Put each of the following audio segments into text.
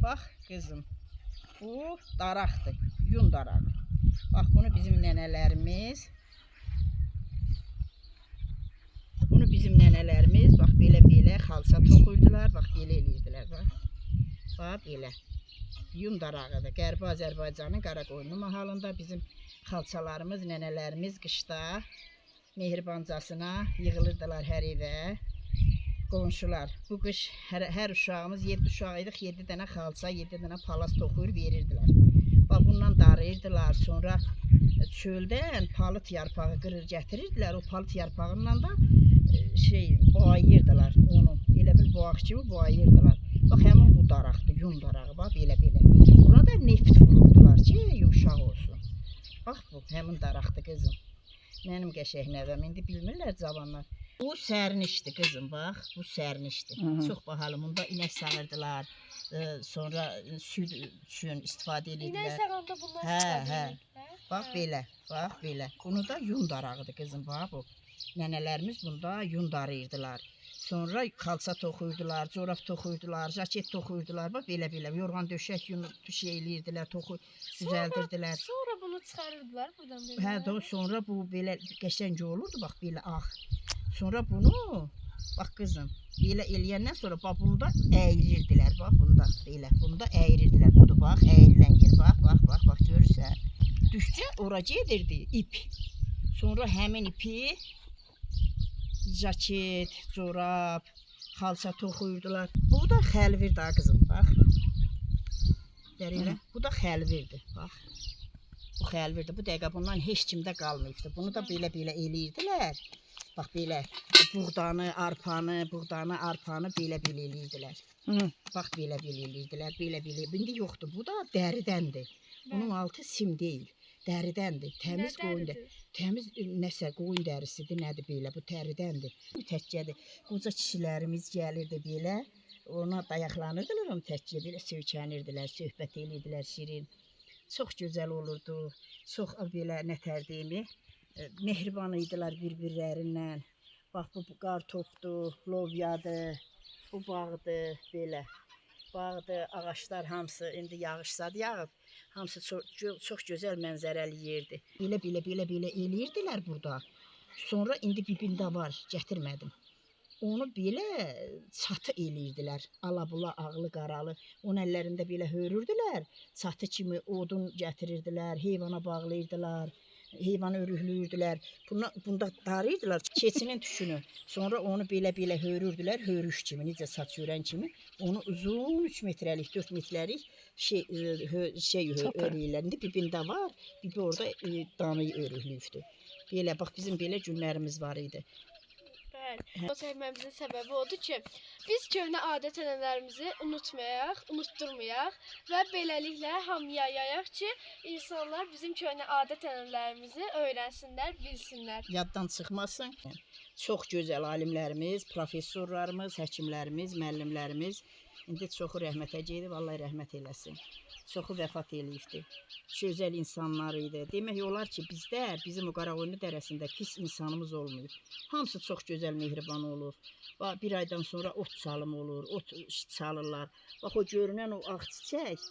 Bax qızım, bu daraqdır, yun darağı. Bax bunu bizim nənələrimiz, bax belə-belə xalça toxuyurdular, bax belə eləyirdilər, bax. Bax belə. Yun darağıdır. Qərbi Azərbaycanın Qaraqoyunlu mahalında bizim xalçalarımız, nənələrimiz qışda mehribancasına yığılırdılar hər evə. Qonşular. Bu qış hər uşağımız 7 uşaq idik, 7 dənə xalça, 7 dənə palas toxuyur verirdilər. Bax bundan darıyırdılar. Sonra çöldən palıd yarpağı qırır gətirirdilər. O palıd yarpağından da boğayırdılar onu. Elə bil boğaq kimi boğayırdılar. Bax həmin bu daraqdır, yun darağı bax belə-belə. Buna da neft vururdular ki, yumşaq olsun. Bax bu həmin daraqdır qızım. Mənim qəşəng nəvəm indi bilmirlər cavanlar. Bu sərnişdir qızım bax, bu sərnişdir. Hı -hı. Çox bahalı. Bunda inək sağırdılar. Sonra süd üçün istifadə İnək edirdilər. sağanda bundan Hə, istifadə hə. edirdilər. Bax Hə. belə, bax belə. Bunu da yun darağıdır qızım, bax bu. Nənələrimiz bunda yun darıyırdılar. Sonra xalça toxuyurdular, corab toxuyurdular, jaket toxuyurdular. Bax belə-belə yorğan döşək yunu şey eləyirdilər, toxu düzəldirdilər. Sonra bunu çıxarırdılar buradan belə. Hə, də sonra bu belə qəşəng olurdu, bax belə ağ. Sonra bunu bax qızım, belə eləyəndən sonra bax bunda əyrirdilər, bax bunda belə, bunda əyrirdilər. Budur bax, əyrilən yer, bax, bax, bax, bax görürsən. Düşcə ora gedirdi ip. Sonra həmin ipi jaket, corab, xalça toxuyurdular. Bu da xəlvir da qızım, bax. Dərilə. Bu da xəlvirdir, bax. Bu xəlvirdir. Bu dəqiqə bundan heç kimdə qalmayıbdı. Bunu da belə-belə eləyirdilər. Bax belə buğdanı, arpanı, buğdanı, arpanı belə-belə eləyirdilər. Hı. Bax belə-belə eləyirdilər, belə-belə. İndi yoxdur. Bu da dəridəndir. Bunun altı sim deyil. Dəridəndir. Təmiz Nə qoyun dəridir? Təmiz nəsə qoyun dərisidir, nədir belə, bu təridəndir. Təkkədir. Qoca kişilərimiz gəlirdi belə, ona dayaqlanırdılar onu təkkəyə, belə söykənirdilər, söhbət eləyirdilər şirin. Çox gözəl olurdu. Çox belə nətər deyimi, mehriban idilər bir-birlərindən. Bax bu qartopdur, lobyadır, bu bağdır belə. Bağdır, ağaclar hamısı indi yağış zad yağıb. Hamısı çox gözəl mənzərəli yerdir. Belə belə belə belə eləyirdilər burada. Sonra indi bibimdə var, gətirmədim. Onu belə çatı eləyirdilər. Alabula, ağlı, qaralı. Onu əllərində belə hörürdülər. Çatı kimi odun gətirirdilər, heyvana bağlayırdılar. Heyvanı örüklüyürdülər. Bunda darıyırdılar keçinin tükünü. Sonra onu belə-belə hörürdülər, hörüş kimi, necə saç hörən kimi. Onu uzun 3 metrəlik, 4 metrəlik şey şey örürlər. İndi bibimdə var. Bibi orada danı örüklüyübdü. Belə bax bizim belə günlərimiz var idi. Bəli. O çəkməmizin səbəbi odur ki, biz köhnə adət-ənənələrimizi unutmayaq, unutdurmayaq və beləliklə hamıya yayaq ki, insanlar bizim köhnə adət-ənənələrimizi öyrənsinlər, bilsinlər. Yaddan çıxmasın. Çox gözəl alimlərimiz, professorlarımız, həkimlərimiz, müəllimlərimiz indi çoxu rəhmətə gedib, Allah rəhmət eləsin. Çoxu vəfat eləyibdi. Gözəl insanlar idi. Demək olar ki, bizdə, bizim o Qaraqoyunlu dərəsində pis insanımız olmayıb. Hamısı çox gözəl, mehriban olub. Bax, bir aydan sonra ot çalımı olur, ot çalırlar. Bax o görünən o ağ çiçək,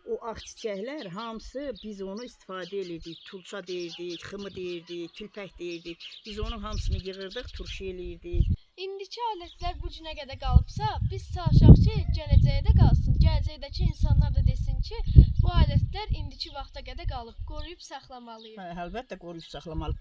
o ağ çiçəklər hamısı biz onu istifadə eləyirdik. Tulça deyirdik, xımı deyirdik, tülpək deyirdik. Biz onun hamısını yığırdıq, turşu eləyirdik. İndiki alətlər bu günə qədər qalıbsa, biz çalışaq ki, gələcəyə də qalsın. Gələcəkdəki insanlar da desin ki, bu alətlər indiki vaxta qədər qalıb, qoruyub saxlamalıyıq. Hə, əlbəttə qoruyub saxlamalı.